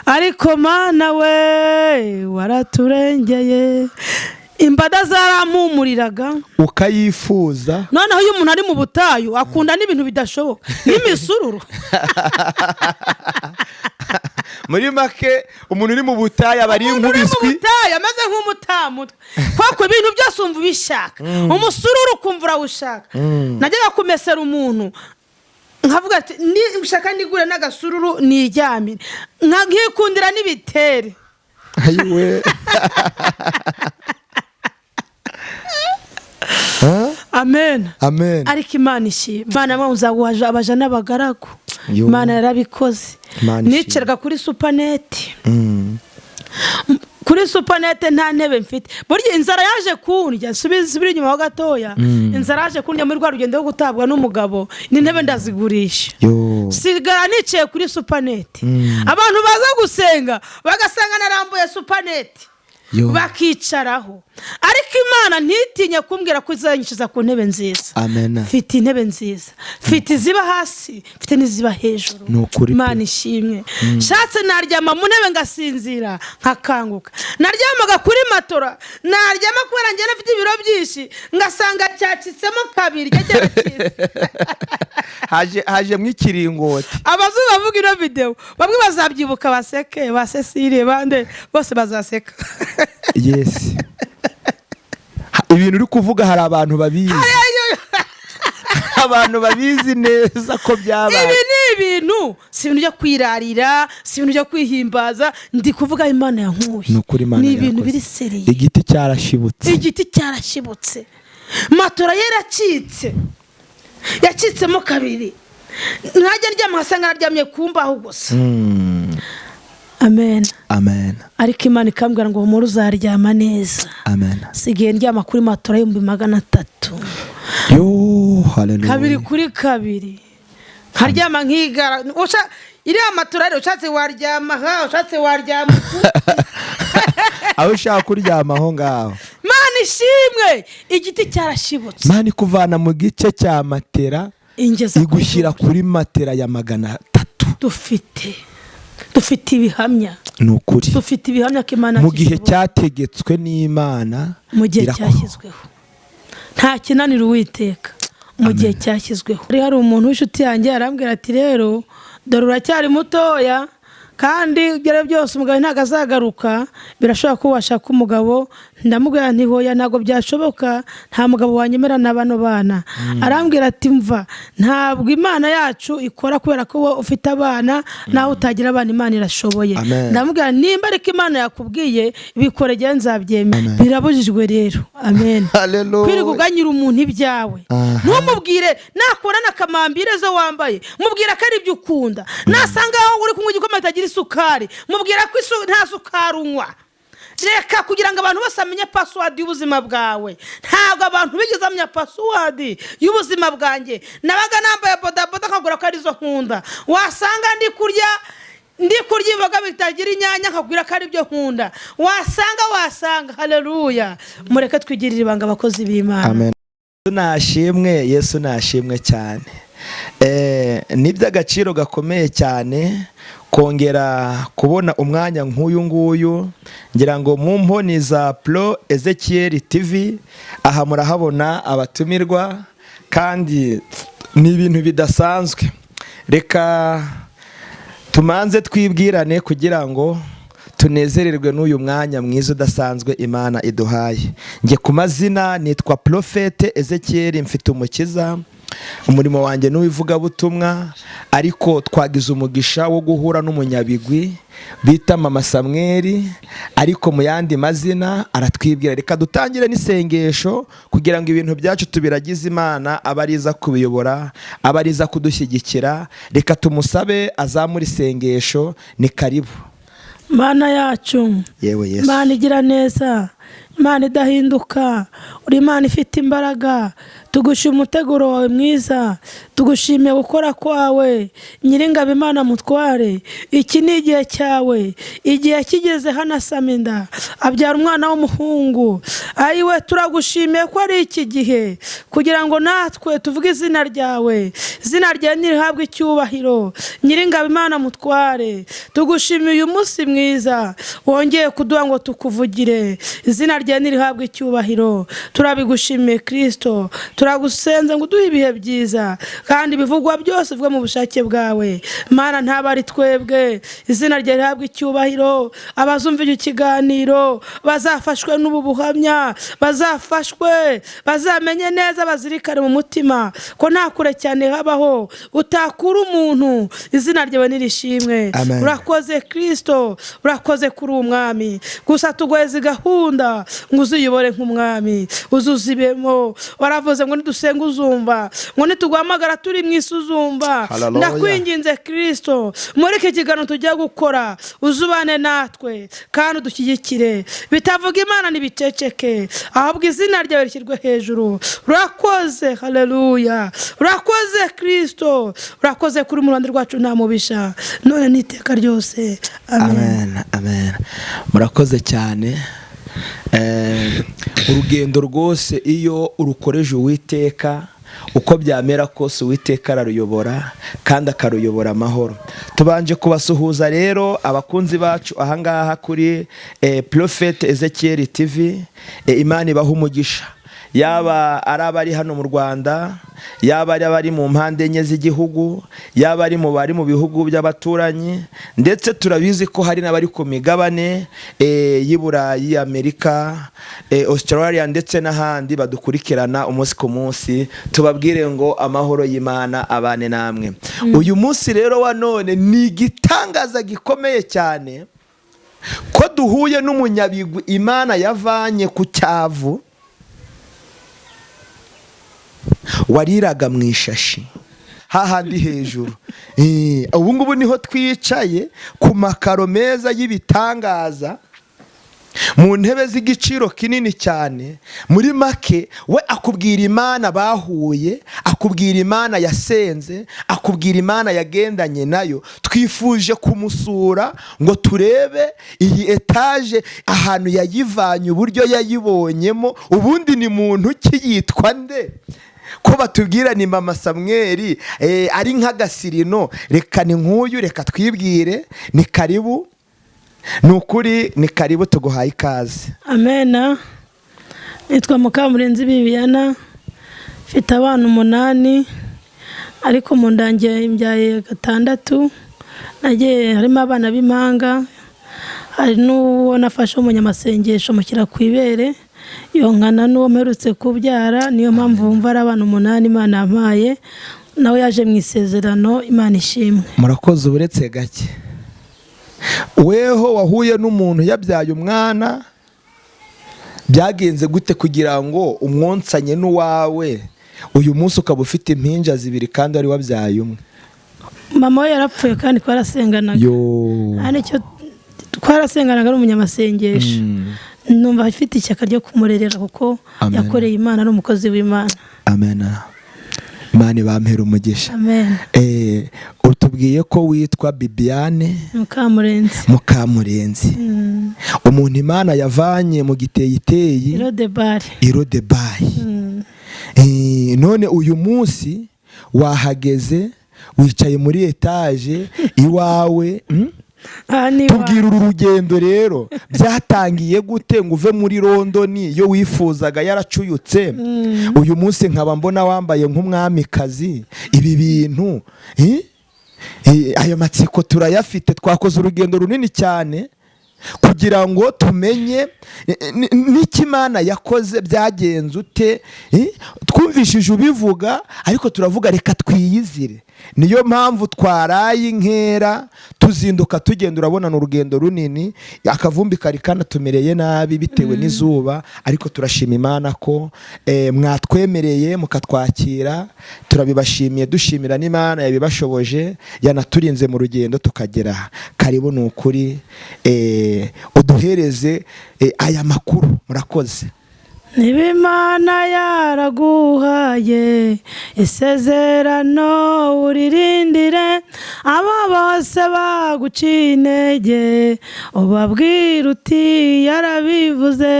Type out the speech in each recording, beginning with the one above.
Ariko Mana we, waraturengeye. Imbada zarampumuriraga. Ukayifuza. Noneho iyo umuntu ari mu butayu akunda n'ibintu bidashoboka, n'imisururu. Muri make, umuntu uri mu butayu aba ari Umuntu uri mu nk'ubiswi. butayu ameze nk'umutamutwe, kuko ibintu byose wumva ubishaka. Umusururu ukumva urawushaka. Najyaga kumesera umuntu nkavuga ati: "Ushaka nigure n'agasururu niryamire." Nkikundira n'ibitere. Ayiwe! Amen. Amen. Ariko Imana ishima, Imana yamwe nzaguha abaja n'abagaragu. Yo. Imana yarabikoze. Imana ishimwe. Nicaraga kuri supaneti, kuri supanete nta ntebe mfite. Burya inzara yaje kundya, nsubira inyuma ho gatoya, inzara yaje kundya muri rwa rugendo rwo gutabwa n'umugabo, n'intebe ndazigurisha. Yo. Sigara nicaye kuri supanete. Abantu baza gusenga bagasanga narambuye supanete, Yo. bakicaraho. Ariko Imana ntitinye kumbwira ko izanyishyuza ku ntebe nziza. Amen. Mfite intebe nziza, mfite iziba hasi, mfite n'iziba hejuru. Ni ukuri pe. Imana ishimwe. Nshatse naryama mu ntebe ngasinzira nkakanguka. Naryamaga kuri matora, naryama kubera njye mfite ibiro byinshi, ngasanga cyacitsemo kabiri, cyo cyaracitse. Hajemo ikiringoti. Abazungu bavuga ino videwo bamwe bazabyibuka baseke, ba Cecile bande bose bazaseka. Yes. Ibintu uri kuvuga hari abantu babizi, abantu babizi neza ko byabaye. Ibi ni ibintu, si ibintu byo kwirarira, si ibintu byo kwihimbaza. Ndi kuvuga Imana yankuye. Ni ukuri, Imana Ni ibintu yarakoze. biri sérieux. Igiti cyarashibutse. Igiti cyarashibutse, matora yaracitse, yacitsemo kabiri. Ntajya ndyama, nkasanga naryamye ku mbaho gusa. Amen. Amen. Ariko Imana ikambwira ngo: "Humura, uzaryama neza." Amen. Sigaye ndyama kuri matora y'300,000. Yo, haleluya. 2 kuri 2, nkaryama nkigara. Iriya matora rero, ushatse waryama aha, ushatse waryama uku. Aho ushaka kuryama aho ngaho. Mana ishimwe, igiti cyarashibutse. Mana ikuvana mu gice cya matera, ingeza ku igushyira kuri matera ya 300. Dufite ibihamya. Ni ukuri. Dufite ibihamya ko Imana Mu gihe ishoboye. cyategetswe n'Imana. Mu gihe cyashyizweho, nta kinanira Uwiteka mu gihe cyashyizweho. Hari umuntu w'inshuti yanjye arambwira ati: "Rero dore uracyari mutoya, kandi ibyo ari byo byose umugabo ntabwo azagaruka, birashoboka ko washaka umugabo." Ndamubwira nti: "Hoya, ntabwo byashoboka, nta mugabo wanyemera na bano bana." Arambwira ati: "Mva, ntabwo Imana yacu ikora kubera ko wowe ufite abana, nawe utagira abana Imana irashoboye." Amen. Ndamubwira: "Nimba ariko Imana yakubwiye, bikore, njyewe nzabyemera." Birabujijwe rero, amen. Hallelujah. Kwirirwa uganyira umuntu ibyawe, ntumubwire. Nakora na kamambire zo wambaye, mubwira ko ari ibyo ukunda. Nasanga aho uri kunywa igikoma kitagira isukari, mubwira ko nta sukari unywa. Reka kugira ngo abantu bose bamenye password y'ubuzima bwawe. Ntabwo abantu bigeze bamenya password y'ubuzima bwanjye. Nabaga nambaye bodaboda nkagura ko arizo nkunda. Wasanga ndi kurya imboga bitagira inyanya, nkabwira ko ari byo nkunda. Wasanga haleluya. Mureke twigirire ibanga, abakozi b'Imana. Amen. Yesu nashimwe, Yesu nashimwe cyane. Ni iby'agaciro gakomeye cyane kongera kubona umwanya nk'uyu nguyu. Ngira ngo mu mboni za Pro Ezekiel TV aha murahabona abatumirwa, kandi ni ibintu bidasanzwe. Reka tumanze twibwirane kugira ngo tunezererwe n'uyu mwanya mwiza udasanzwe Imana iduhaye. Njye ku mazina nitwa Prophète Ezekiel Mfite Umukiza. Umurimo wanjye n'uw'ivugabutumwa, ariko twagize umugisha wo guhura n'umunyabigwi bita Mama Samweri, ariko mu yandi mazina aratwibwira. Reka dutangire n'isengesho kugira ngo ibintu byacu tubiragize Imana, abe ariza kubiyobora, abe ariza kudushyigikira. Reka tumusabe azamure isengesho. Ni karibu. Mana yacu, Yewe Yesu. Mana igira neza. Imana idahinduka, uri Imana ifite imbaraga. Tugushima umuteguro wawe mwiza, tugushimiye gukora kwawe, Nyiringabo Imana mutware. Iki ni igihe cyawe, igihe kigeze hano asama inda abyara umwana w'umuhungu. Ayiwe, turagushimiye ko ari iki gihe kugira ngo natwe tuvuge izina ryawe, izina ryawe ntirihabwe icyubahiro. Nyiringabo Imana mutware, tugushimiye uyu munsi mwiza wongeye kuduha ngo tukuvugire, izina ryawe ntirihabwe icyubahiro. Turabigushimiye Kristo, turagusenze ngo uduhe ibihe byiza kandi ibivugwa byose bivuge mu bushake bwawe. Mana, ntaba ari twebwe, izina ryawe rihabwe icyubahiro. Abazumva icyo kiganiro bazafashwe n'ubu buhamya, bazafashwe, bazamenye neza, bazirikane mu mutima ko nta kure cyane habaho utakura umuntu. Izina ryawe nirishimwe. Amen. Urakoze Kristo, urakoze kuri uwo mwami. Gusa tugoheze gahunda ngo uziyobore nk'umwami, uzuzibemo. Waravuze ngo nidusenga uzumva, ngo nituguhamagara turi mu isi uzumva. Hallelujah. Ndakwinginze Kristo, muri iki kiganiro tujya gukora uzubane natwe kandi udushyigikire, bitavuga Imana ntibiceceke, ahubwo izina ryawe rishyirwe hejuru. Urakoze, haleluya, urakoze Kristo, urakoze kuri mu ruhande rwacu nta mubisha, none n'iteka ryose. Amen. Amen, amen. Murakoze cyane. Urugendo rwose iyo urukoreje Uwiteka, uko byamera kose Uwiteka araruyobora kandi akaruyobora amahoro. Tubanje kubasuhuza rero abakunzi bacu ahangaha kuri Prophet Ezekiel TV. Imana ibaha umugisha, yaba ari abari hano mu Rwanda, yaba ari abari mu mpande enye z'igihugu, yaba ari mu bari mu bihugu by'abaturanyi, ndetse turabizi ko hari n'abari ku migabane y'i Burayi, Amerika, Australia ndetse n'ahandi badukurikirana umunsi ku munsi. Tubabwire ngo amahoro y'Imana abane namwe. Uyu munsi rero wa none ni igitangaza gikomeye cyane ko duhuye n'umunyabigwi Imana yavanye ku cyavu, wariraga mu ishashi hahandi hejuru. Ubu ngubu niho twicaye ku makaro meza y'ibitangaza, mu ntebe z'igiciro kinini cyane. Muri make we akubwira Imana bahuye, akubwira Imana yasenze, akubwira Imana yagendanye nayo. Twifuje kumusura ngo turebe iyi etaje ahantu yayivanye, uburyo yayibonyemo, ubundi ni muntu ki, yitwa nde, ko batubwira ni mama Samweli, ari nk'agasirino. Reka ni nk'uyu, reka twibwire. Ni karibu, ni ukuri ni karibu, tuguhaye ikaze. Amena. Nitwa Mukamurenzi Bibiana, mfite abana 8, ariko mu ndangiye mbyaye 6. Nagiye harimo abana b'impanga, hari n'uwo nafashe w'umunyamasengesho mushyira ku ibere, yonkana n'uwo mperutse kubyara. Niyo mpamvu wumva ari abana 8 Imana yampaye, nawe yaje mu isezerano. Imana ishimwe. Murakoze. Uretse gake, weho wahuye n'umuntu yabyaye umwana, byagenze gute kugira ngo umwonsanye n'uwawe, uyu munsi ukaba ufite impinja 2 kandi wari wabyaye umwe? Mama we yarapfuye kandi twarasenganaga. Yo. Nicyo twarasenganaga, ari umunyamasengesho. Numva afite ishyaka ryo kumurerera kuko Amen. yakoreye Imana, ari umukozi w'Imana. Amen, Imana ibampera umugisha. Amen. Utubwiye ko witwa Bibiane Mukamurenzi. Mukamurenzi, umuntu Imana yavanye mu giteyiteyi Irodebari. Irodebayi. None uyu munsi wahageze, wicaye muri etaje iwawe. Aha ni iwawe. Tubwira uru rugendo rero, byatangiye gute ngo uve muri Londoni yo wifuzaga yaracuyutse, uyu munsi nkaba mbona wambaye nk'umwamikazi? Ibi bintu, ayo matsiko turayafite. Twakoze urugendo runini cyane kugira ngo tumenye n'icyo Imana yakoze, byagenze ute. Twumvishije ubivuga, ariko turavuga reka twiyizire. Niyo mpamvu twaraye inkera tuzinduka tugenda, urabona ni urugendo runini, akavumbi kari kanatumereye nabi bitewe n'izuba, ariko turashima Imana ko mwatwemereye mukatwakira. Turabibashimiye, dushimira n'Imana yabibashoboje, yanaturinze mu rugendo tukagera. Karibu, ni ukuri, uduhereze aya makuru. Murakoze. Niba Imana yaraguhaye isezerano, uririndire. Abo bose baguciye intege, ubabwira uti: "Yarabivuze."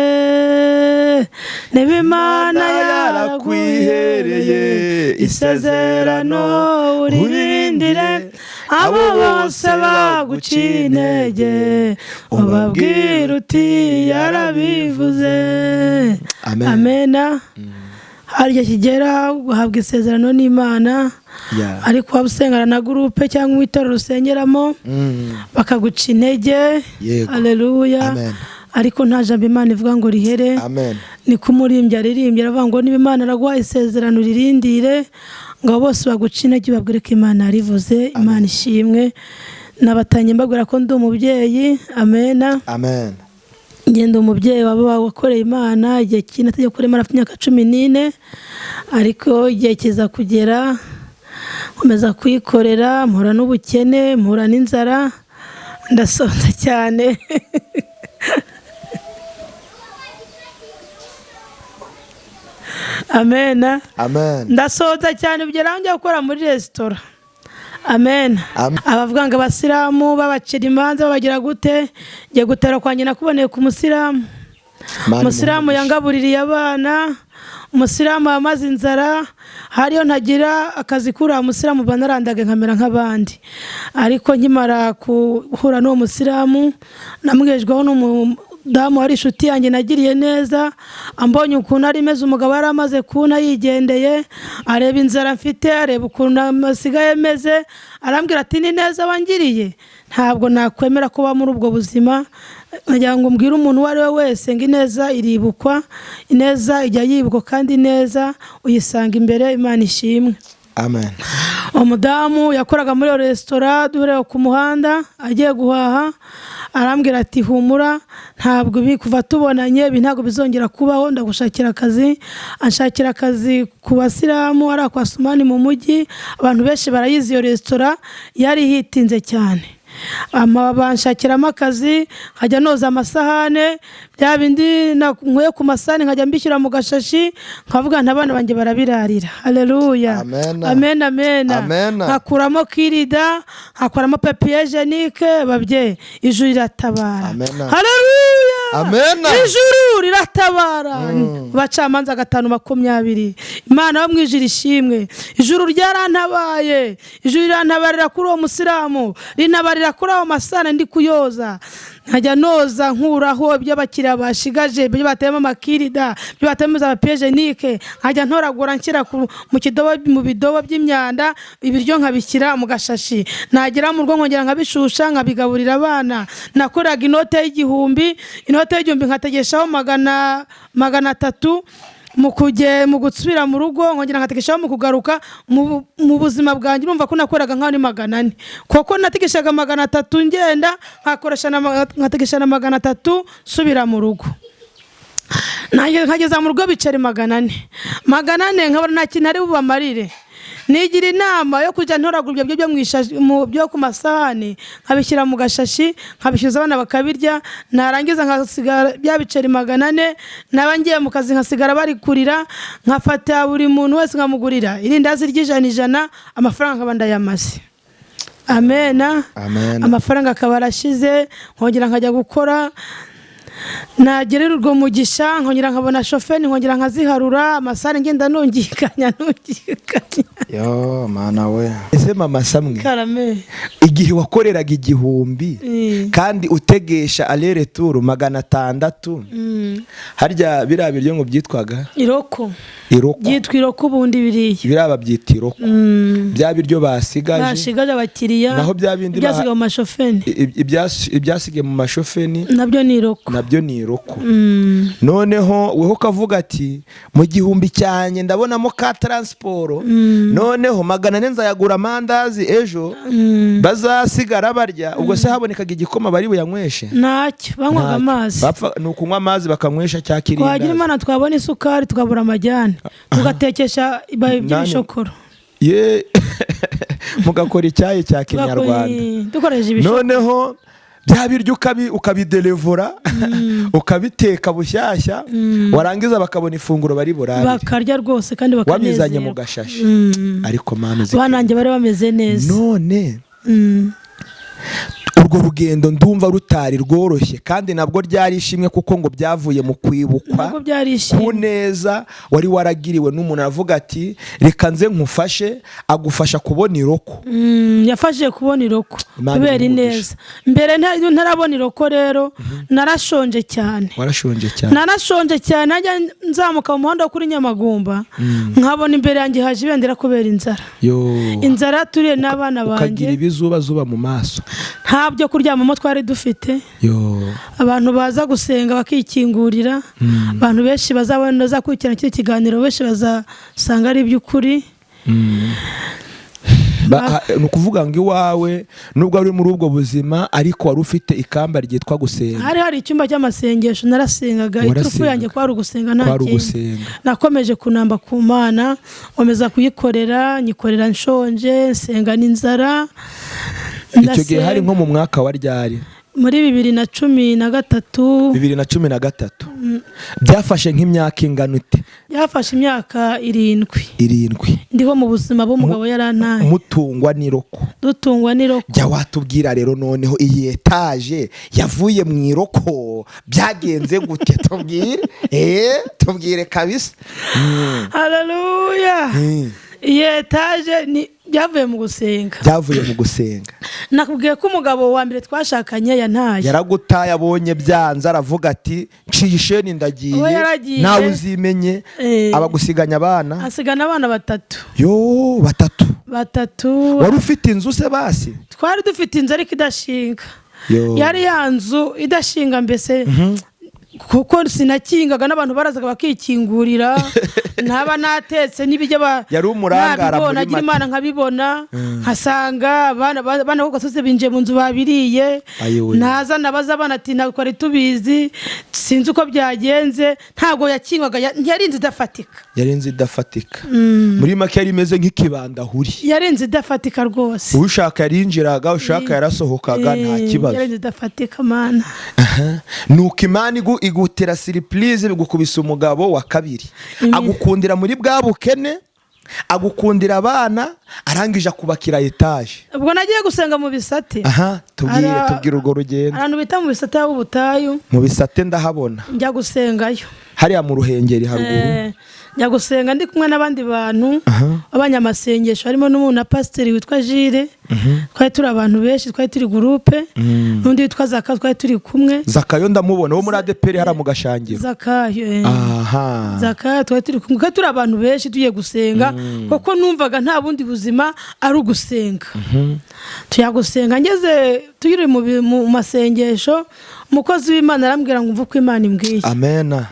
Niba Imana yarakwihereye isezerano, uririndire. Abo bose baguciye intege, ubabwira uti: "Yarabivuze." Amen. Amena. Hari igihe kigera ugahabwa isezerano n'Imana, ariko waba usengana na groupe cyangwa mu itorero usengeramo, bakaguca intege. Yego. Aleluya. Amen. Ariko nta jambo Imana ivuga ngo rihere. Amen. Niko umuririmbyi aririmbye, aravuga ngo niba Imana araguha isezerano, ririndire, ngo abo bose baguca intege ubabwire ko Imana yarivuze. Imana ishimwe. Nabatanye mbabwira ko ndi umubyeyi. Amena. Amen. Ngenda umubyeyi waba wakoreye Imana igihe kinini. Atajya gukora Imana afite imyaka 14, ariko igihe kiza kugera nkomeza kuyikorera, mpura n'ubukene, mpura n'inzara, ndasonza cyane. Amena. Amen. Ndasoza cyane, ugera aho njya gukora muri resitora. Amen. Amen. Abavuga ngo abasilamu babacira imanza, babagira gute, njye gutera kwa nyina nakuboneye ku musilamu. Imana Umusilamu imuhe umugisha. yangabuririye abana, umusilamu yamaze inzara. Hariyo ntagira akazi kuri uwo musilamu, banarandaga nkamera nk'abandi. Ariko nkimara guhura n'uwo musilamu, namwejweho n'umudamu wari inshuti yanjye nagiriye neza. Ambonye ukuntu ari meze, umugabo yari amaze kubona yigendeye, areba inzara mfite, areba ukuntu asigaye meze, arambwira ati: "Ni neza wangiriye, ntabwo nakwemera kuba muri ubwo buzima." Nkagira ngo mbwire umuntu uwo ari we wese ngo ineza iribukwa, ineza ijya yibukwa, kandi ineza uyisanga imbere. Imana ishimwe. Amen. Umudamu yakoraga muri iyo resitora, duhereye ku muhanda agiye guhaha, arambwira ati: "Humura, ntabwo ibi kuva tubonanye ibi ntabwo bizongera kubaho, ndagushakira akazi." Anshakira akazi ku basilamu, ari kwa Sumani mu mujyi, abantu benshi barayizi iyo resitora, yari hitinze cyane. Banshakiramo akazi, nkajya noza amasahane, bya bindi nkuye ku masahane nkajya mbishyira mu gashashi, nkavuga nti abana banjye barabirarira. Haleluya. Amen. Amen, amen. Amen. Nkakuramo kirida, nkakuramo papier hygiénique. Babyeyi, ijuru riratabara. Amen. Haleluya. Amen. Ijuru riratabara. Abacamanza 5:20. Imana yo mu ijuru ishimwe. Ijuru ryarantabaye, ijuru rirantabarira kuri uwo musilamu, rintabarira kuri ayo masahane ndi kuyoza. Nkajya noza, nkuraho ibyo abakiriya bashigaje, ibyo bateyemo amakirida, ibyo bateyemo za papier hygiénique, nkajya ntoragura nshyira mu kidobo, mu bidobo by'imyanda, ibiryo nkabishyira mu gashashi. Nagera mu rugo nkongera nkabishusha, nkabigaburira abana. Nakoraga inote y'igihumbi, inote y'igihumbi nkategeshaho 300 mu gusubira mu rugo, nkongera nkategeshaho mu kugaruka. Mu buzima bwanjye urumva ko nakoraga nkaho ni 400, kuko nategeshaga 300 ngenda, nkakoresha nkategesha na 300 nsubira mu rugo. Nanjye nkageza mu rugo bicara 400, 400 nkabona nta kintu ari bubamarire. Nigira inama yo kujya ntoragura ibyo byo mu ishashi, byo ku masahani, nkabishyira mu gashashi, nkabishyuza abana bakabirya. Narangiza nkasigara bya biceri 400, naba ngiye mu kazi nkasigara bari kurira, nkafata buri muntu wese nkamugurira irindazi ry'ijana ijana, amafaranga nkaba ndayamaze. Amena. Amen. Amafaranga akaba arashize, nkongera nkajya gukora. Nagerera urwo mugisha, nkongera nkabona shoferi, nkongera nkaziharura amasare, ngenda nungikanya nungikanya. Yo mana we, ese mama Samwe, Karame. igihe wakoreraga 1000 kandi utegesha aller-retour 600, harya biriya biryo ngo byitwaga Iroko. Iroko. Byitwa iroko ubundi biriya. Biriya babyita iroko, bya biryo basigaje. Bashigaje abakiriya. Naho bya bindi byasigaye mu mashofeni. Ibyasigaye mu mashofeni. Nabyo ni iroko. Nabyo. Nabyo ni iroko. Noneho weho ukavuga ati mu 1000 cyanjye ndabonamo ka transport, noneho 400 nzayagura amandazi ejo bazasigara barya. Ubwo se habonekaga igikoma bari buyanyweshe? Ntacyo, banywaga amazi. Ni ukunywa amazi bakanywesha cya Twagira kirindazi. Imana twabona isukari, tukabura amajyane, tugatekesha ibibabi by'ibishokoro. Ye, mugakora icyayi cya kinyarwanda. Dukoresheje ibishokoro. Noneho bya biryo ukabidelevura, ukabiteka bushyashya, warangiza bakabona ifunguro bari burarire. Bakarya rwose kandi Wabizanye mu bakanezerwa. gashashi. Ariko Mana uzi Bananjye bari bameze neza. None urwo rugendo ndumva rutari rworoshye, kandi nabwo ryari ishimwe, kuko ngo byavuye mu kwibukwa Nabwo byari ku ishimwe. neza wari waragiriwe n'umuntu, aravuga ati reka nze nkufashe, agufasha kubona iroko. Yafashije kubona iroko Imana kubera imuhe ineza. Mbere ntarabona iroko rero narashonje cyane. Warashonje cyane. Narashonje cyane, najya nzamuka mu muhanda wo kuri Nyamagumba nkabona imbere yanjye haje ibendera kubera inzara. Yo. Inzara turiye n'abana banjye. Ukagira ibizubazuba mu maso. Nta byo kuryamamo twari dufite. Yo. Abantu baza gusenga bakikingurira, abantu benshi bazabona, bazakurikirana kino kiganiro, benshi bazasanga ari iby'ukuri. Ni ukuvuga ngo iwawe nubwo wari muri ubwo buzima, ariko wari ufite ikamba ryitwa gusenga. Hari icyumba cy'amasengesho, narasengaga. Iturufu Warasengaga. yanjye kwari ugusenga, nta Kwari kindi. ugusenga. Nakomeje kunamba ku Mana, nkomeza kuyikorera, nyikorera nshonje, nsenga n'inzara. Icyo gihe hari nko mu mwaka wa ryari? Muri 2013. 2013. Byafashe nk'imyaka ingana ute? Byafashe imyaka 7. 7. Ndiho mu buzima bw'umugabo yarantaye. Mutungwa n'iroko. Dutungwa n'iroko. Jya watubwira rero, noneho iyi etaje yavuye mu iroko byagenze gute? Tubwire, tubwire kabisa. Haleluya! Iyi etaje ni byavuye mu gusenga. Byavuye mu gusenga. Nakubwiye ko umugabo wa mbere twashakanye yantaye. Yaragutaye abonye byanze, aravuga ati nciye isheni ndagiye. We yaragiye. Nawe uzimenye. Abagusiganya abana. Asigana abana batatu. Yo, batatu. Batatu. Wari ufite inzu se basi? Twari dufite inzu ariko idashinga. Yo. Yari ya nzu idashinga mbese, kuko sinakingaga n'abantu barazaga bakikingurira, ntaba natetse n'ibijya Yari umurangara nabibona, muri agira make. Imana nkabibona, nkasanga abana ku gasozi binjiye mu nzu babiriye. Ayiwe. Naza nabaza abana ati ntabwo twari tubizi, sinzi uko byagenze. Ntabwo yakingwaga, yari inzu idafatika. Yari inzu idafatika, muri make yari imeze nk'ikibandahuri. Yari inzu idafatika rwose. Ushaka yarinjiraga, ushaka yarasohokaga, nta kibazo. Yari inzu idafatika, Mana. Aha. Nuko Imana igutera surprise, bigukubisa umugabo wa kabiri, agukundira muri bwa bukene, agukundira abana, arangije akubakira etaje. Ubwo nagiye gusenga mu Bisate. Aha, tubwire. Tubwire urwo rugendo. Ahantu bita mu Bisate h'ubutayu. Mu Bisate ndahabona. Njya gusengayo. Hariya mu Ruhengeri haruguru. Njya gusenga ndi kumwe n'abandi bantu b'abanyamasengesho, harimo n'umuntu na pasiteri witwa Jire. Twari turi abantu benshi, twari turi groupe, n'undi witwa Zaka twari turi kumwe. Zakayo ndamubona, wo muri ADEPR hariya mu Gashangiro. Zakayo. Aha. Zakayo twari turi kumwe, twari turi abantu benshi tugiye gusenga, kuko numvaga nta bundi buzima ari ugusenga. Tujya gusenga, ngeze turi mu masengesho, umukozi w'Imana arambwira ngo umve uko Imana imbwiye. Amena.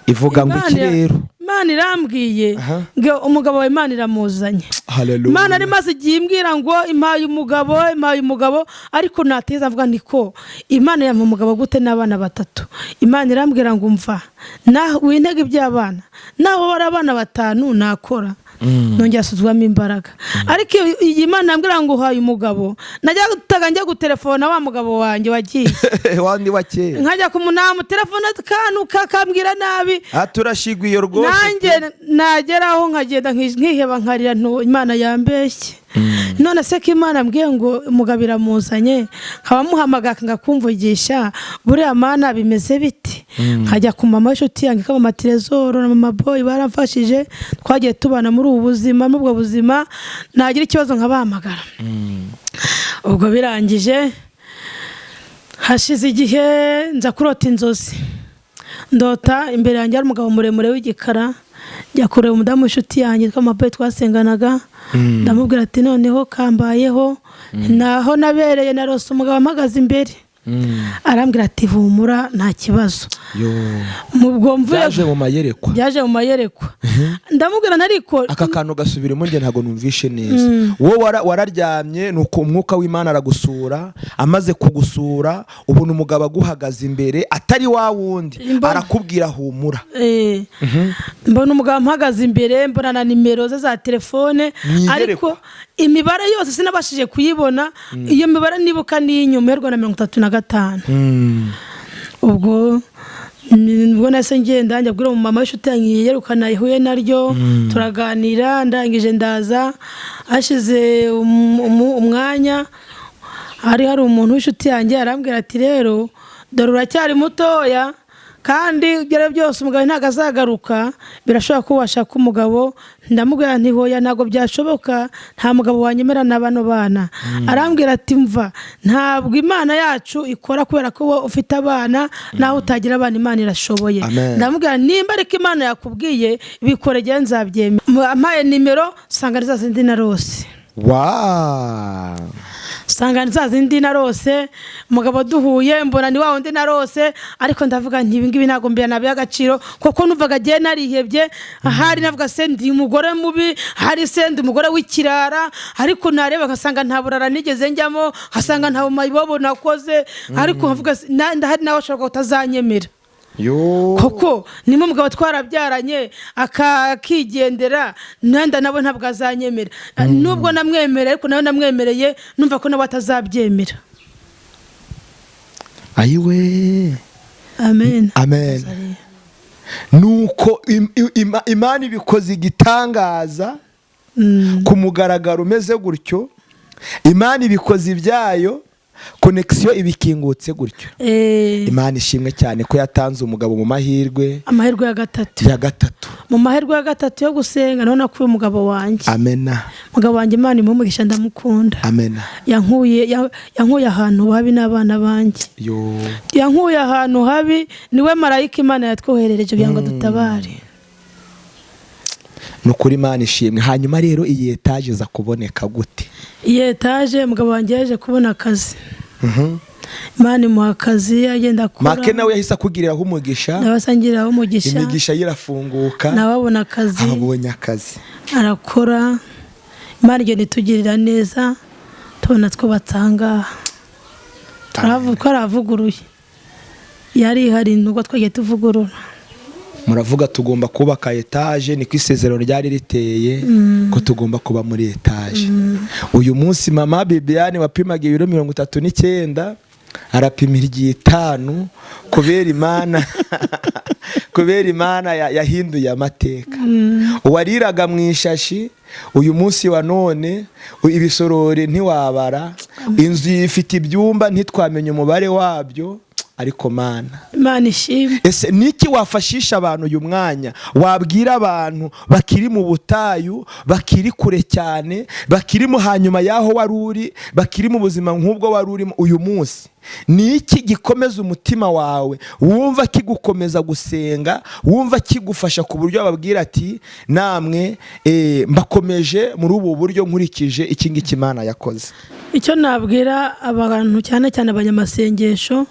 Ivuga ngo iki rero? Imana irambwiye Aha. ngo umugabo wawe Imana iramuzanye. Haleluya. Imana ari maze igihe imbwira ngo impaye umugabo, impaye umugabo, ariko nateza avuga niko Imana yampa umugabo gute n'abana batatu? Imana irambwira ngo umva, nawe wintege iby'abana, naho bari abana batanu nakora. Nongera asuzwamo imbaraga, ariko iyi Imana yambwira ngo uhaye umugabo, najyaga njya gutelefona wa mugabo wanjye wagiye. Wandi wa kera. Nkajya kumunamu telefone kantu kakambwira nabi. Aha turashigwiye rwose. Nanjye nageraho nkagenda nkiheba, nkarira, ntu Imana yambeshye. None se ko Imana ambwiye ngo umugabo iramuzanye, nkaba muhamagara ngakumvugisha, buriya Mana bimeze bite? Nkajya ku mama w'inshuti yanjye kaba mama Trezoro na mama Boy, baramfashije, twagiye tubana muri ubu buzima, muri ubwo buzima, nagira ikibazo nkabahamagara. Ubwo birangije, hashize igihe nza kurota inzozi, ndota imbere yanjye hari umugabo muremure w'igikara. Njya kureba umudamu w'inshuti yanjye witwa Maboye twasenganaga, ndamubwira ati noneho kambayeho, naho nabereye narose umugabo ampagaze imbere. Arambwira ati humura, nta kibazo. Yo. Mubwo mvuye Byaje mu mayerekwa? Byaje mu mayerekwa. Ndamubwira ariko Aka kantu gasubiremo, njye ntabwo numvishe neza. Wowe wararyamye, nuko umwuka w'Imana aragusura. Amaze kugusura, ubona umugabo aguhagaze imbere atari wa wundi, arakubwira humura. Mbona umugabo mpagaze imbere, mbona na nimero ze za telefone. Mu iyerekwa. Ariko imibare yose sinabashije kuyibona. Iyo mibare nibuka ni iy'inyuma iherwa na 35. Ubwo ubwo nahise ngenda njya kubwira umumama w'inshuti yanjye yerukana ihuye naryo, turaganira. Ndangije ndaza, hashize umwanya hari umuntu w'inshuti yanjye, arambwira ati rero dore uracyari mutoya, kandi ibyo ari byo byose umugabo ntabwo azagaruka, birashoboka ko washaka umugabo. Ndamubwira nti hoya, ntabwo byashoboka, nta mugabo wanyemera na bano bana. Arambwira ati mva, ntabwo Imana yacu ikora kubera ko wowe ufite abana, nawe utagira abana Imana irashoboye. Amen. Ndamubwira nimba ariko Imana yakubwiye bikore, njyewe nzabyemera. Ampaye nimero, nsanga ari za zindi narose. Nsanga ni za zindi narose. Umugabo duhuye, mbona ni wa wundi narose, ariko ndavuga nti ibi ngibi ntabwo mbere nabiha agaciro, kuko numvaga agiye narihebye. Ahari navuga se ndi umugore mubi, ahari se ndi umugore w'ikirara, ariko nareba ngasanga nta burara nigeze njyamo, nkasanga nta bumayibobo nakoze, ariko nkavuga se, ndahari nawe ashobora kutazanyemera. Yo. Koko nimba umugabo twarabyaranye akigendera, nanda nabo ntabwo azanyemera, nubwo namwemereye, ariko nawe namwemereye numva ko nawe atazabyemera. Ayiwe. Amen. Amen. Nuko Imana ibikoze igitangaza ku mugaragaro umeze gutyo, Imana ibikoze ibyayo, connexion ibikingutse gutyo. Imana ishimwe cyane ko yatanze umugabo mu mahirwe Amahirwe ya gatatu. Ya gatatu. Mu mahirwe ya gatatu yo gusenga niho nakuye umugabo wanjye. Amena. Umugabo wanjye, Imana imuhe umugisha, ndamukunda. Amena. Yankuye ahantu habi n'abana banjye. Yo. Yankuye ahantu habi, niwe marayika Imana yatwoherereje kugira ngo dutabare. Ni ukuri Imana ishimwe. Hanyuma rero iyi etaje iza kuboneka gute? Iyi etaje, umugabo wanjye yaje kubona akazi, Imana imuha akazi, agenda akora. Make nawe yahise akugiriraho umugisha. Nawe asangiraho umugisha. Imigisha ye irafunguka. Nawe abona akazi. Ababonye akazi. Arakora, Imana igenda itugirira neza, tubona twubatse ahangaha. Twaravuguruye, yari ihari nubwo twagiye tuvugurura. Muravuga tugomba kubaka etaje, niko isezerano ryari riteye ko tugomba kuba muri etaje. Uyu munsi mama Bibiane wapimaga ibiro 39 arapima 5, kubera Imana, kubera Imana yahinduye amateka. Uwariraga mu ishashi, uyu munsi wa none ibisorori ntiwabara. Inzu ifite ibyumba ntitwamenya umubare wabyo, ariko Mana. Imana ishimwe. Ese niki wafashisha abantu uyu mwanya, wabwira abantu bakiri mu butayu, bakiri kure cyane, bakiri mu hanyuma y'aho wari uri, bakiri mu buzima nk'ubwo wari urimo uyu munsi? Ni iki gikomeza umutima wawe, wumva kigukomeza gusenga, wumva kigufasha ku buryo bababwira ati namwe mbakomeje muri ubu buryo nkurikije iki ngiki Imana yakoze? Icyo nabwira abantu, cyane cyane abanyamasengesho,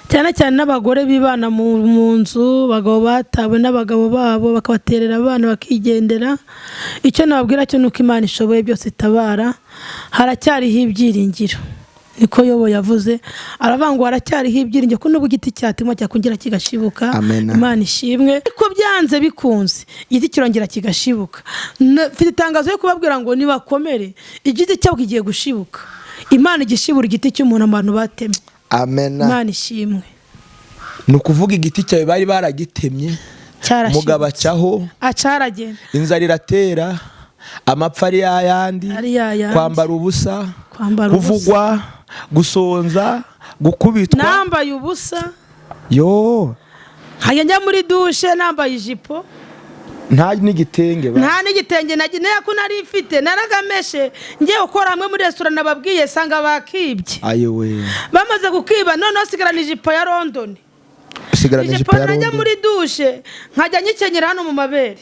cyane cyane n'abagore bibana mu nzu, abagabo batawe n'abagabo babo bakabaterera abana bakigendera, icyo nababwira cyo ni uko Imana ishoboye byose, itabara. Haracyariho ibyiringiro, niko Yobo yavuze, aravuga ngo haracyariho ibyiringiro ko nubwo igiti cyatemwa cyakongera kigashibuka. Amen. Imana ishimwe ko byanze bikunze igiti kirongera kigashibuka. Mfite itangazo yo kubabwira ngo nibakomere, igiti cyabo kigiye gushibuka. Imana igishibura igiti cy'umuntu abantu batemye. Amen. Imana ishimwe. Ni ukuvuga igiti cyawe bari baragitemye, Cyarashibutse. umugabo acaho, Acaragenda. inzara iratera, amapfa ari yayandi, Ari yayandi. kwambara ubusa, Kwambara ubusa. kuvugwa, gusonza, gukubitwa. Nambaye ubusa. Yo. Nkajya njya muri douche nambaye ijipo. Nta n'igitenge ba. Nta n'igitenge nagira ko nari mfite, naragameshe ngiye gukora hamwe muri resitora nababwiye, sanga bakibye. Ayowe. Bamaze kukiba, noneho sigarana ijipo ya London. Usigarana ijipo ijipo ya najya London. muri douche nkajya nyikenyera hano mu mabere.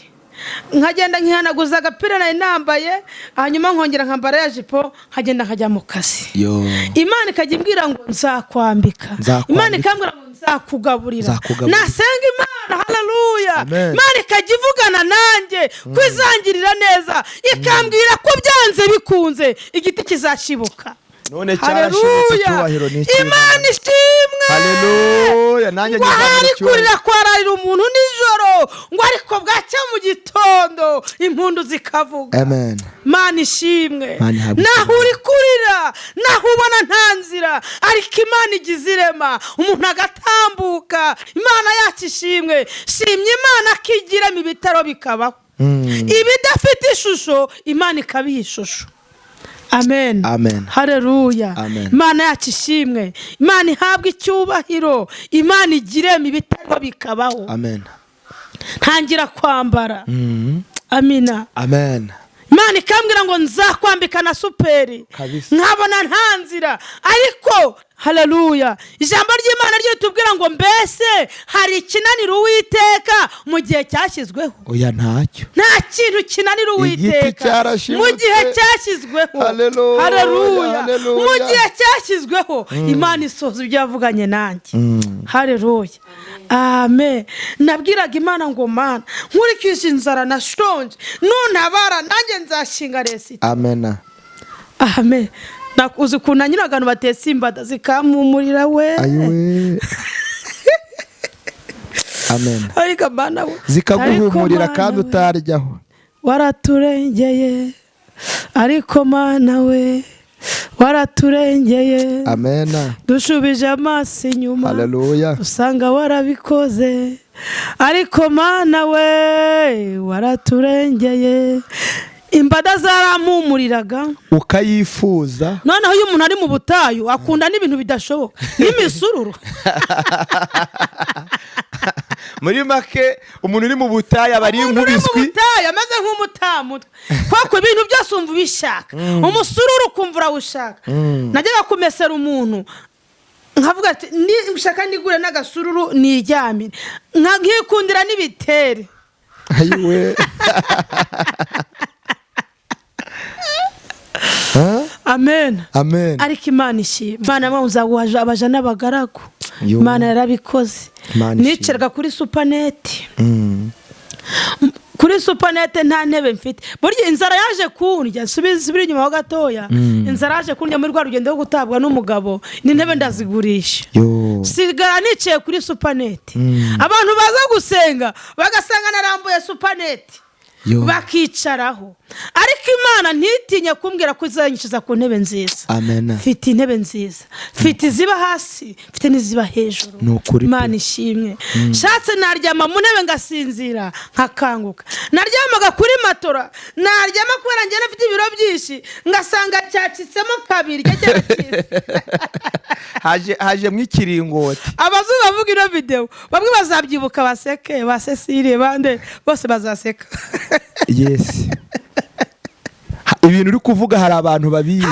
Nkagenda nkihanaguza agapira nari nambaye, hanyuma nkongera nkambara ya jipo, nkagenda nkajya mu kazi. Yo. Imana ikajya imbwira ngo nzakwambika. Nzakwambika. Imana ikambwira ngo nzakugaburira. Nzakugaburira. Nasenga Imana, haleluya. Amen. Imana ikajya ivugana nanjye ko izangirira neza, ikambwira ko byanze bikunze igiti kizashibuka. None cyarashibutse. Haleluya. Icyubahiro ni icy'Imana. Imana ishimwe. Haleluya, nanjye Ngo nyizamura ahari icyubahiro. kurira kwararira umuntu nijoro, ngo ariko bwacya mu gitondo impundu zikavuga. Amen. Mana ishimwe. Mana ihabwe Naho icyubahiro. uri kurira, naho ubona nta nzira, ariko Imana igize irema umuntu agatambuka. Imana yacu ishimwe. Shimye Imana ko igiramo ibitaro bikabaho, ibidafite ishusho Imana ikabiha ishusho. Amen. Amen. Haleluya. Amen. Imana yacu ishimwe. Imana ihabwe icyubahiro. Imana igiremo ibitaro bikabaho. Amen. Ntangira kwambara. Amina. Amen. Imana ikambwira ngo nzakwambika na superi. Kabisa. Nkabona nta nzira, ariko haleluya, ijambo ry'Imana ryo ritubwira ngo mbese hari ikinanira Uwiteka mu gihe cyashyizweho? Oya, ntacyo. Nta kintu kinanira Igiti Uwiteka cyarashibutse. mu gihe cyashyizweho. Haleluya, Haleluya. haleluya. Mu gihe cyashyizweho Imana isohoza ibyo yavuganye nanjye. Haleluya, amen. Nabwiraga Imana ngo Mana, nkurikije inzara nashonje, nuntabara nanjye nzashinga resitora. Amen. Amen. Uzi ukuntu nanyura abantu batetse imbada zikampumurira we. Ayiwe, amen. Ariko Mana we. Zikaguhumurira Ariko kandi Mana we, utaryaho. Waraturengeye, ariko Mana we, waraturengeye. Amen. Dushubije amaso inyuma, Haleluya. usanga warabikoze. Ariko Mana we, waraturengeye. Imbada zarampumuriraga. Ukayifuza. Noneho iyo umuntu ari mu butayu akunda n'ibintu bidashoboka, n'imisururu. Muri make, umuntu uri mu butayu aba ari Umuntu uri mu nk'ubiswi. butayu ameze nk'umutamutwe, kuko ibintu byose wumva ubishaka. Umusururu ukumva urawushaka. Najyaga kumesera umuntu nkavuga ati ushaka nigure n'agasururu niryamire. Nkikundira n'ibitere. Ayiwe. Huh? Amen. Amen. Ariko Imana ishima. Imana nzaguha abaja n'abagaragu. Yo. Imana yarabikoze. Imana ishimwe. Nicaraga kuri supaneti. Kuri supanete nta ntebe mfite. Burya inzara yaje kundya, nsubire inyuma ho gatoya, inzara yaje kundya muri rwa rugendo rwo gutabwa n'umugabo, n'intebe ndazigurisha. Yo. Sigara nicaye kuri supanete. Abantu baza gusenga bagasanga narambuye supanete, Yo. bakicaraho. Ariko Imana ntitinye kumbwira ko izanyishyuza ku ntebe nziza. Amen. Mfite intebe nziza, mfite iziba hasi, mfite n'iziba hejuru. Ni ukuri pe. Imana ishimwe. Nshatse naryama mu ntebe ngasinzira nkakanguka. Naryamaga kuri matora, naryama kubera njye nafite ibiro byinshi, ngasanga cyacitsemo kabiri, cyaracitse. Haje mw'ikiringoti. Abazungu bavuga ino videwo bamwe bazabyibuka baseke, ba Cecile bande bose bazaseka. Yes. Ibintu uri kuvuga hari abantu babizi,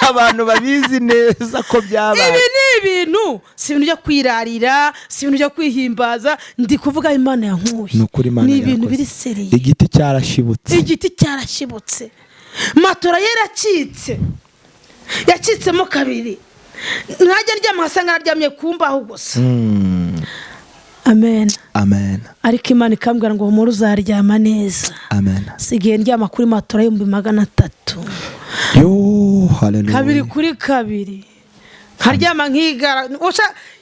abantu babizi neza ko byabaye. Ibi ni ibintu, si ibintu byo kwirarira, si ibintu byo kwihimbaza. Ndi kuvuga Imana yankuye. Ni ukuri, Imana Ni ibintu yarakoze. biri sérieux. Igiti cyarashibutse. Igiti cyarashibutse, matora yaracitse, yacitsemo kabiri. Ntajya aryama, ngasanga aryamye ku mbaho gusa. Amen. Amen. Ariko Imana ikambwira ngo humura, uzaryama neza. Amen. Sigaye ndyama kuri matora 300,000. Yo, haleluya. 2 kuri 2, nkaryama nkigara.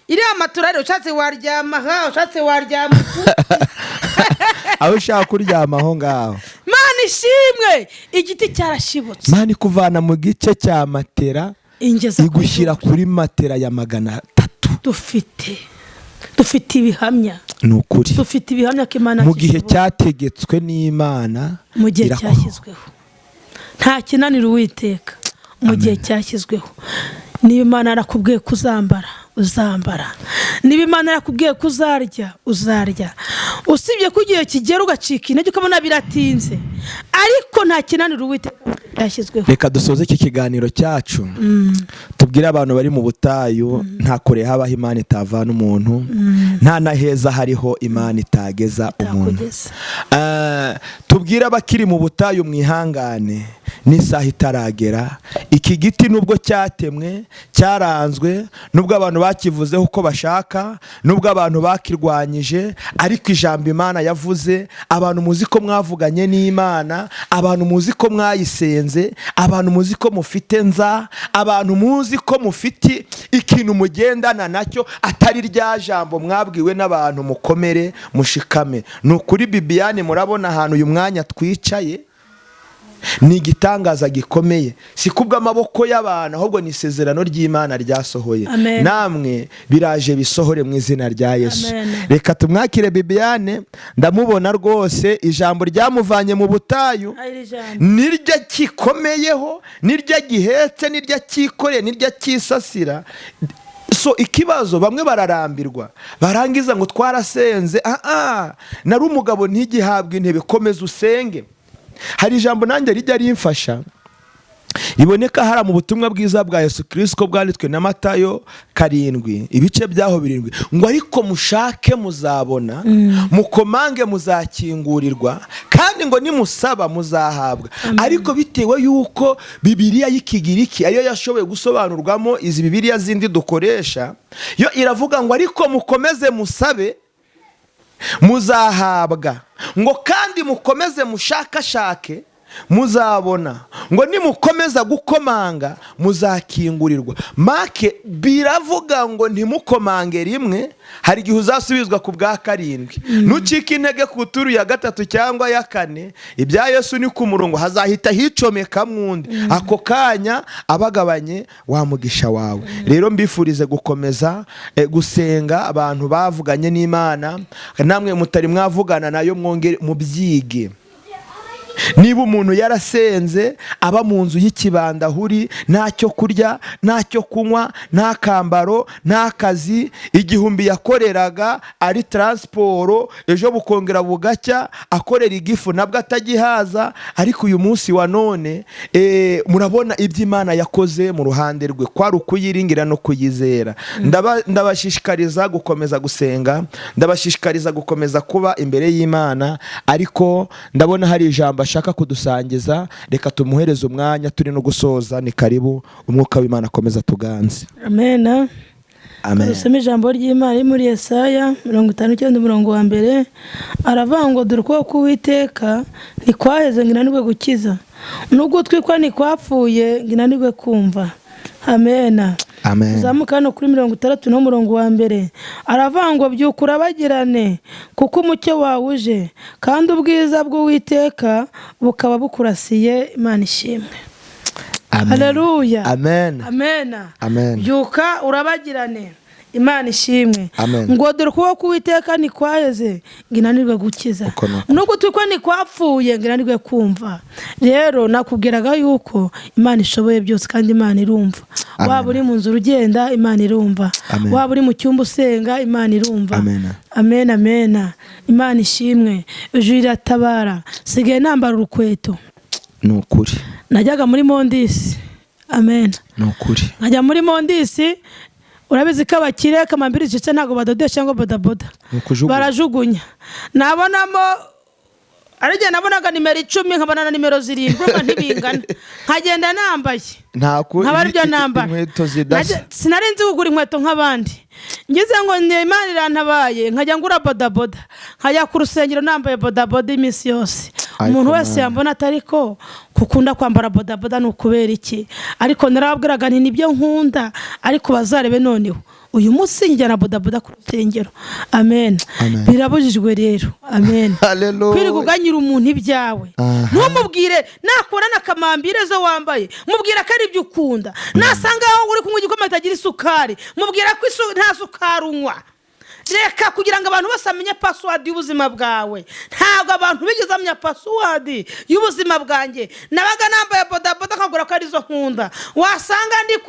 Iriya matora rero, ushatse waryama aha, ushatse waryama uku. Aho ushaka kuryama aho ngaho. Mana ishimwe, igiti cyarashibutse. Mana ikuvana mu gice cya matera, Ingeza ku igushyira kuri matera ya 300. Dufite ibihamya. Ni ukuri. Dufite ibihamya ko Imana Mu gihe ishoboye. cyategetswe n'Imana. Mu gihe irakora. cyashyizweho, nta kinanira Uwiteka mu gihe cyashyizweho. Niba Imana yarakubwiye ko uzambara, uzambara. Niba Imana yarakubwiye ko uzarya, uzarya. Usibye ko igihe kigera ugacika intege, ukabona biratinze, ariko nta kinanira Uwiteka mu gihe cyashyizweho. Reka dusoze iki kiganiro cyacu, tubwire abantu bari mu butayu, nta kure habaho Imana itavana umuntu. Nta na heza hariho Imana itageza umuntu. Itakugeza. Tubwire abakiri mu butayu, mwihangane, n'isaha itaragera. Iki giti nubwo cyatemwe, cyaranzwe, nubwo abantu bakivuzeho uko bashaka, nubwo abantu bakirwanyije, ariko ijambo Imana yavuze, abantu muzi ko mwavuganye n'Imana, abantu muzi ko mwayisenze, abantu muzi ko mufite nza, abantu muzi ko mufite ikintu mugendana nacyo atari rya jambo mwabwiwe n'abantu, mukomere, mushikame. Ni ukuri, Bibiyani, murabona ahantu uyu mwanya twicaye ni igitangaza gikomeye, si kubw'amaboko y'abantu, ahubwo ni isezerano ry'Imana ryasohoye. Amen. Namwe biraje bisohore mu izina rya Yesu. Amen. Reka tumwakire Bibiyane, ndamubona rwose ijambo ryamuvanye mu butayu Ari ijambo. niryo kikomeyeho, niryo gihetse, niryo cyikoreye, niryo cyisasira. So ikibazo, bamwe bararambirwa, barangiza ngo twarasenze, nari umugabo ntigihabwe intebe. Komeza usenge. Hari ijambo nanjye rijya rimfasha, riboneka hariya mu butumwa bwiza bwa Yesu Kirisito bwanditswe na Matayo 7, ibice byaho 7, ngo ariko mushake muzabona, mukomange muzakingurirwa, kandi ngo nimusaba muzahabwa. Ariko bitewe y'uko Bibiliya y'Ikigiriki ariyo yashoboye gusobanurwamo izi Bibiliya zindi dukoresha, yo iravuga ngo ariko mukomeze musabe muzahabwa, ngo kandi mukomeze mushakashake muzabona, ngo nimukomeza gukomanga muzakingurirwa. Make biravuga ngo ntimukomange rimwe, hari igihe uzasubizwa ku bwa karindwi. Nucika intege ku turu ya gatatu cyangwa ya kane, ibya Yesu ni ku murongo, hazahita hicomekamo undi ako kanya abagabanye wa mugisha wawe. Rero mbifurize gukomeza gusenga. Abantu bavuganye n'Imana, namwe mutari mwavugana nayo, mwongere mubyige. Niba umuntu yarasenze aba mu nzu y'ikibandahuri, nta cyo kurya, nta cyo kunywa, nta kambaro, nta kazi, 1000 yakoreraga ari transport, ejo bukongera bugacya akorera igifu nabwo atagihaza, ariko uyu munsi wa none murabona ibyo Imana yakoze mu ruhande rwe, kwari ukuyiringira no kuyizera. Ndabashishikariza gukomeza gusenga, ndabashishikariza gukomeza kuba imbere y'Imana. Ariko ndabona hari ijambo ashaka kudusangiza, reka tumuhereze umwanya, turi no gusoza. Ni karibu, umwuka w'Imana akomeza tuganze. Amen. Amen. Dusome ijambo ry'Imana riri muri Yesaya 59, umurongo wa 1. Aravuga ngo dore ukuboko k'Uwiteka ntikwaheze ngo inanirwe gukiza, n'ugutwi kwe ntikwapfuye ngo inanirwe kumva. Amen. Amen. Uzamuka hano kuri 60 n'umurongo wa 1, aravuga ngo byuka urabagirane, kuko umucyo wawe uje, kandi ubwiza bw'Uwiteka bukaba bukurasiye. Imana ishimwe. Amen. Haleluya. Amen. Amen. Amen. Byuka urabagirane. Imana ishimwe. Amen. Ngo dore ukuboko k'Uwiteka ntikwaheze ngo inanirwe gukiza, Uko ni ukuri. n'ugutwi kwe ntikwapfuye ngo inanirwe kumva. Rero nakubwiraga yuko Imana ishoboye byose, kandi Imana irumva. Amen. Waba uri mu nzira ugenda, Imana irumva. Amen. Waba uri mu cyumba usenga, Imana irumva. Amen. Amen, amen. Imana ishimwe. Ijuru iratabara. Sigaye nambara urukweto. Ni ukuri. Najyaga muri Mondisi. Amen. Ni ukuri. Nkajya muri Mondisi, urabizi ko abakire kamambiri zicitse ntabwo badodesha cyangwa bodaboda. Ni ukujugunya. Barajugunya. Nabonamo, ari igihe nabonaga nimero 10, nkabona na nimero 7, urumva ntibingana, nkagenda nambaye Nta ku nkaba aribyo nambara. Inkweto zidasa. Sinari nzi kugura inkweto nk'abandi. Ngize ngo ni Imana irantabaye, nkajya ngura bodaboda, nkajya ku rusengero nambaye bodaboda iminsi yose. Ariko Umuntu wese Mana. yambona atari ko kukunda kwambara bodaboda ni ukubera iki? Ariko narababwiraga nti nibyo nkunda, ariko bazarebe noneho uyu munsi njyana bodaboda ku rusengero. Amen. Amen. Birabujijwe rero. Amen. Hallelujah. Kwirirwa uganyira umuntu ibyawe, ntumubwire nakora na kamambire zo wambaye, mubwira ko ari ibyo ukunda. Nasanga aho uri kunywa igikoma kitagira isukari, mubwira ko nta sukari unywa. Reka kugira ngo abantu bose bamenye password y'ubuzima bwawe. Ntabwo abantu bigeze bamenya password y'ubuzima bwanjye. Nabaga nambaye bodaboda nkagura ko arizo nkunda, wasanga ndi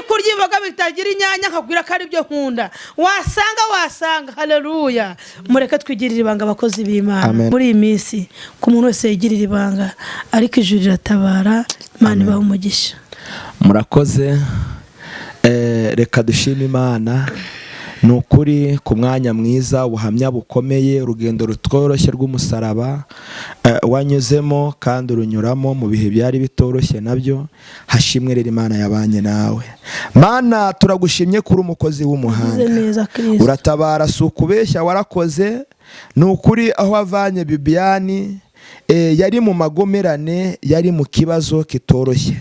kurya imboga bitagira inyanya nkabwira ko ari byo nkunda, wasanga. Haleluya. Mureke twigirire ibanga, abakozi b'Imana. Amen. Muri iyi minsi ku muntu wese yigirira ibanga, ariko ijuru riratabara. Imana ibahe umugisha. Murakoze. Reka dushime Imana. Ni ukuri ku mwanya mwiza, ubuhamya bukomeye, urugendo rutoroshye rw'umusaraba wanyuzemo kandi urunyuramo mu bihe byari bitoroshye nabyo. Hashimwe rero Imana yabanye nawe. Mana, turagushimye kuri umukozi w'umuhanga. Ugize neza, Kristo. Uratabara, si ukubeshya, warakoze. Ni ukuri aho wavanye Bibiyani, yari mu magomerane, yari mu kibazo kitoroshye.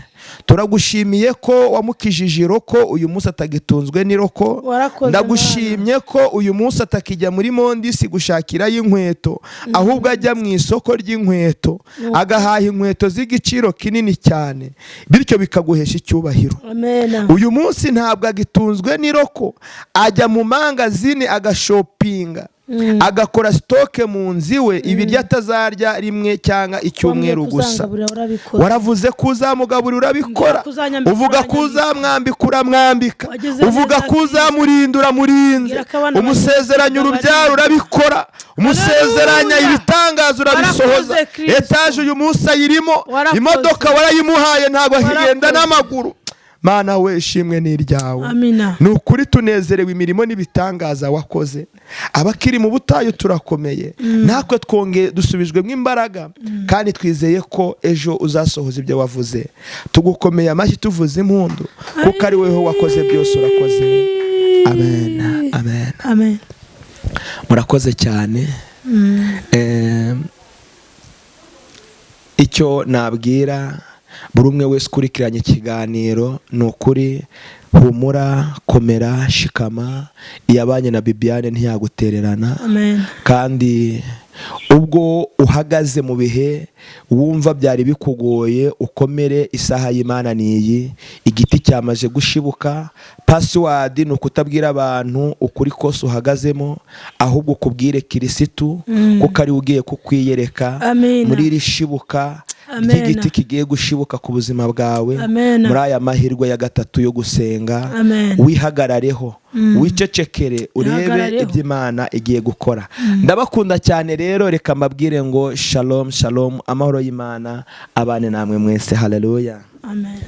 Turagushimiye ko wamukijije iroko, uyu munsi atagitunzwe n'iroko. Warakoze. Ndagushimye ko uyu munsi atakijya muri Mondisi gushakirayo inkweto, ahubwo ajya mu isoko ry'inkweto agahaha inkweto z'igiciro kinini cyane, bityo bikaguhesha icyubahiro. Amen. Uyu munsi ntabwo agitunzwe n'iroko, ajya mu mangazini agashopinga, agakora stock mu nzu iwe, ibiryo atazarya rimwe cyangwa icyumweru gusa. Waravuze ko uzamugaburira, urabikora. Kuzanyambika, Uvuga ko uranyambika. uzamwambika, uramwambika. Wagize Uvuga neza, ko uzamurinda, uramurinze. Mbwira ko abana Umusezeranya bawe urubyaro, urabikora. Umusezeranya Haleluya. ibitangaza, urabisohoza. Warakoze, Kristo. Etaje uyu munsi ayirimo. Warakoze. Imodoka warayimuhaye, ntabwo akigenda Warakoze. n'amaguru. Mana we, ishimwe ni iryawe. Amina. Ni ukuri tunezerewe imirimo n'ibitangaza wakoze. Abakiri mu butayu turakomeye, natwe twongeye dusubijwemo imbaraga, kandi twizeye ko ejo uzasohoza ibyo wavuze. Tugukomeye amashyi, tuvuze impundu, kuko ari wowe wakoze byose. Urakoze. Amen, amen. Amen. Murakoze cyane. Icyo nabwira buri umwe wese ukurikiranye ikiganiro ni ukuri: humura, komera, shikama. Iyabanye na Bibiane ntiyagutererana. Amen. Kandi ubwo uhagaze mu bihe wumva byari bikugoye, ukomere. Isaha y'Imana ni iyi, igiti cyamaze gushibuka. Password ni ukutabwira abantu ukuri kose uhagazemo, ahubwo ukubwire Kirisitu, kuko ari we ugiye kukwiyereka Amina. muri iri shibuka Amena. ry'igiti kigiye gushibuka ku buzima bwawe. Amena. Muri aya mahirwe ya gatatu yo gusenga, Amen. wihagarareho, wicecekere, urebe Wihagarareho. ibyo Imana igiye gukora. Ndabakunda cyane rero, reka mbabwire ngo shalom, shalom, amahoro y'Imana abane namwe mwese. Haleluya. Amen.